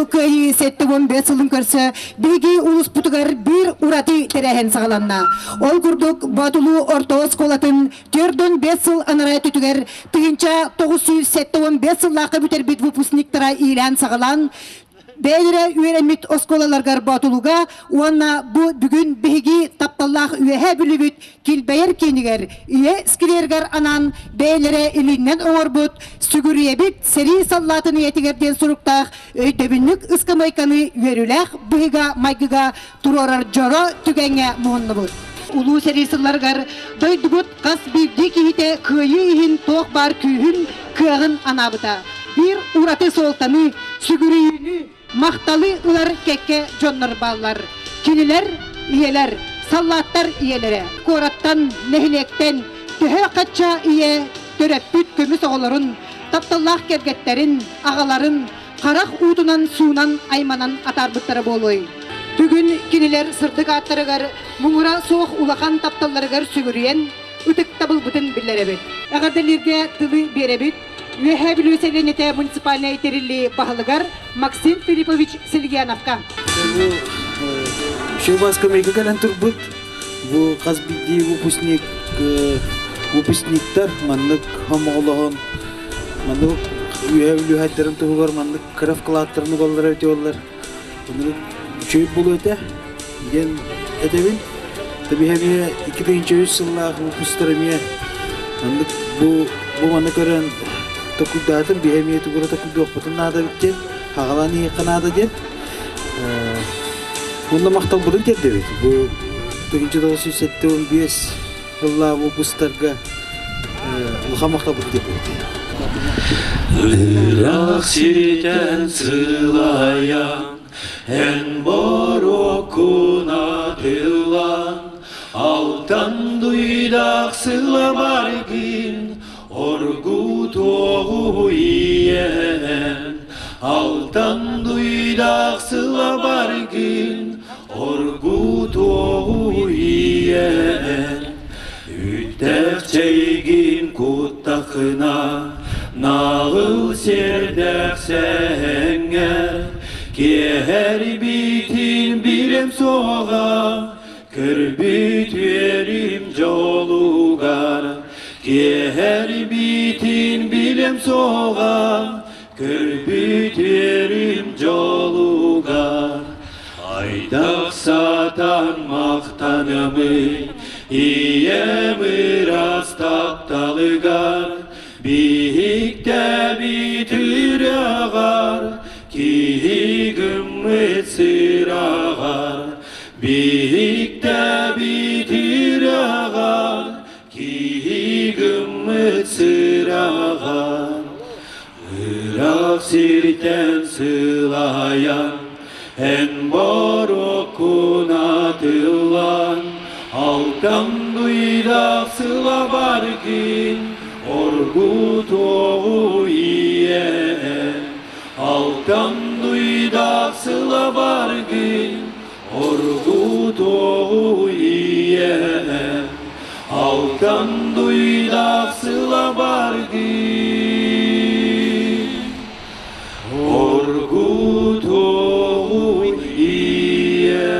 Улуу Кыайыы 75 сылын көрсө биһиги улууспутугар биир ураты тэрээһин саҕаланна. Ол курдук Боотулуу орто оскуолатын 45 сыл анараа өттүгэр 1975 сыллаахха бүтэрбит выпускниктара иилээн-саҕалаан бэйэлэрэ үөрэммит оскуолаларыгар Боотулуга уонна бу бүгүн биһиги тапталлаах Үөһээ Бүлүүбүт килбэйэр киинигэр Ийэ скверигэр анаан бэйэлэрэ илииннэн оҥорбут «Сүгүрүйэбит сэрии саллаатын ийэтигэр» диэн суруктаах өйдөбүнньүк ыскамыайканы үөрүүлээх быһыыга-майгыга туруорар дьоро түгэҥҥэ муһуннубут. Улуу сэрии сылларыгар дойдубут хас биирдии киһитэ кыайыы иһин туох баар күүһүн, кыаҕын анаабыта. Биир ураты суолтаны, сүгүрүйүүнү, махталы ылар кэккэ дьоннор бааллар. Кинилэр ийэлэр, саллааттар ийэлэрэ. Куораттан, нэһилиэктэн төһө хачча ийэ төрөппүт көмүс оҕолорун, тапталлаах кэргэттэрин, аҕаларын харах уутунан суунан айманан атаарбыттара буолуой? Бүгүн кинилэр сырдык ааттарыгар муҥура суох улахан тапталларыгар сүгүрүйэн, ытыктабылбытын биллэрэбит. Эҕэрдэлииргэ тылы биэрэбит. Үөһээ Бүлүү сэлиэнньэтэ муниципальнай тэриллии баһылыгар Максим Филиппович Сельяновка. Бу Шөбас көмөйгө кэлэн турбут. Бу хас биирдии выпускник выпускниктар маннык хомоҕолоһон маннык үөһэ бүлүүһэйдэрин туһугар маннык кыра вкладтарын угаллара өтүөллэр. Маннык үчүгэй буолуо этэ диэн этэбин. Тэбиһэ 2003 сыллаах выпусктар эмиэ маннык бу бу маны көрөн токуйдаатым биһи эмиэ тугура токуйдуохпутун наада эбит диэн хаҕалаан иһиэххэ наада диэн Уонна махталбытын тиэрдэбит. Бу 1975 сыллаах выпусктарга улахан махталбытын тиэрдэбит. Ыраах сиртэн сылайан, эн боруоккуна тыллан, алтан дуйдаах сыламаргын, оргутуоҕу ийэн, алтан дуйдаах сылабаргын, оргутуоҕу ийэн. Үтэх чэйгин куттахына, наҕыл сиэрдээх сэһэҥҥэ, киэһэрбитин билэм суоҕа, Көрбүт үөрүм дьолугар, киэһэрбитин билэм суоҕа, көрбүт үөрүм дьолугар. Хайдах сатаан махтанамый, ийэм ыраас тапталыгар, биһиктэбит үрэҕэр, киһи гыммыт сыраҕар, Биһиктэбит үрэҕэр, киһи гыммыт сыраҕар, ыраах сиртэн сылайан, эн боруоккун атыллан, алтан дуйдаах сылабаргын оргутуоҕу ийэн, алтан дуйдаах сылабаргын Оргутуоҕу ийэ, алтан дуйдаах сыла бардыы. Оргутуоҕу ийэ.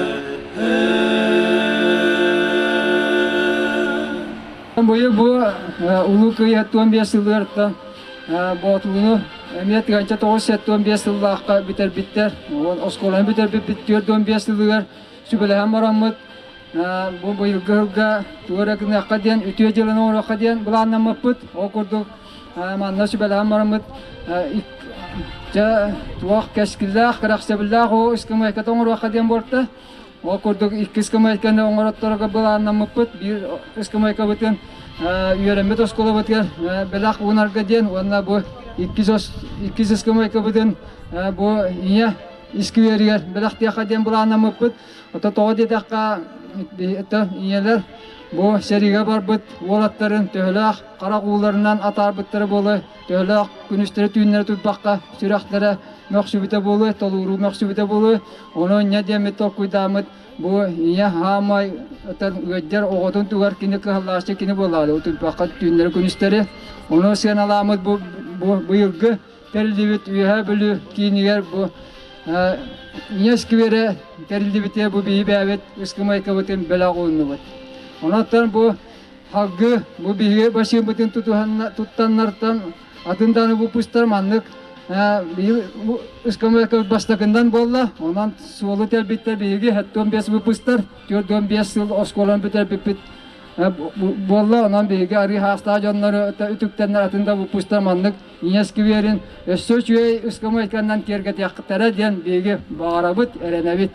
Быйыл бу Улуу Кыайыы 15 сылыгар Боотулуну эмиэ 1975 сыллаахха бүтэрбиттэр. Оскуоланы бүтэрбиппит 45 сылыгар сүбэлэһэн бараммыт бу быйылгы сылга тугу эрэ гыныахха диэн, үтүө дьыаланы оҥоруохха диэн былааннаммыппыт. Ол курдук манна сүбэлэһэн бараммыт дьэ туох кэскиллээх, кэрэхсэбиллээх уу ыскамыайката оҥоруохха диэн буолта. Ол курдук иккис ыскамыайканы оҥоротторго былааннаммыппыт. Биир ыскамыайкабытын үөрэммит оскуолабытыгар бэлэх уунарга диэн уонна бу иккис иккис ыскамыайкабытын бу ийэ искибиэригэр бэлэхтиэххэ диэн былааннаммыппыт. Ото тоҕо диэтэххэ, ийэлэр бу сэриигэ барбыт уолаттарын төһөлөөх харах ууларынан атаарбыттара буолуой, төһөлөөх күнүстэри-түүннэри турбакка сүрэхтэрэ мөхсүбүтэ буолуой, толууруу мөхсүбүтэ буолуой. Ону инньэ диэммит толкуйдааммыт бу ийэ хаамай ыалдьар оҕотун тугар кини кыһаллааччы кини буолаары утуйбакка түүннэри күнүстэри. Ону сыаналааммыт бу быйылгы тэриллибит Үөһээ Бүлүү киинигэр бу. Ийэ скверэ тэриллибитэ бу биһи бэйэбит ыскамыайкабытын бэлэх ууннубут. Онон бу халгы бу биһиги бассейнбытын туттаннартан атын даҕаны выпустар маннык ыскамыайкабыт бастакындан буолла. Онон суолу тэлбиттэр биһиги 75 выпустар, 45 сыл оскуоланы бүтэрбиппит буолла. Онон биһиги арыы хаастаах дьоннору үтүктэннэр атын да выпустар маннык Ийэ скверин өссө үчүгэй ыскамыайканан киэргэтиэхтэрэ диэн биһиги баҕарабыт, эрэнэбит.